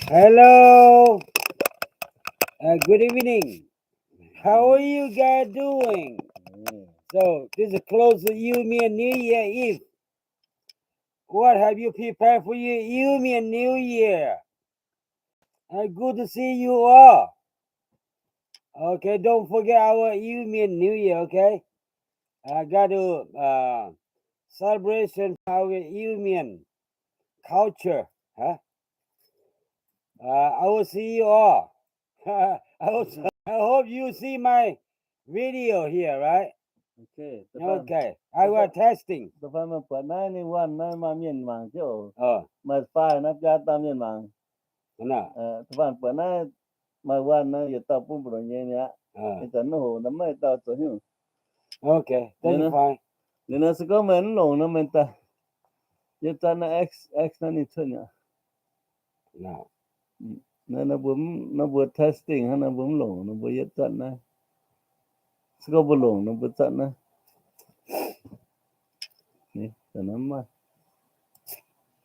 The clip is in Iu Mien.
Hello. Uh, good evening. How are you guys doing? So, this is close to Iu Mien New Year Eve. What have you prepared for your Iu Mien New Year? Uh, good to see you all. Okay, don't forget our Iu Mien New Year, okay? I got to, uh, celebration our Iu Mien culture, huh? Uh, I will see you all. I hope, I hope you see my video here, right? Okay, I will testing. Da'faanh maaih buatc naaiv ninh วัน naaiv maaih mienh mangc jienv oc. Maaih fai naaiv biaa dauh mienh mangc. Da'faanh buatc naaiv maaih วัน naaiv yietc dauh bun mbu'ndongx nyei mi'aqv. Ih zanc naaiv hoc naaiv maiv dauh zoux hnyouv. Ninh nor se gorngv meih mv longc nor meih daaih yietv zatv naaiv X, X naaiv ninh cuotv mi'aqv. Naaiv mbuo testing hnangv, naaiv mbuo mv longc nor mbuo yietv zatv naaiv. Se gorngv mbuo longc nor mbuo zatv naaiv.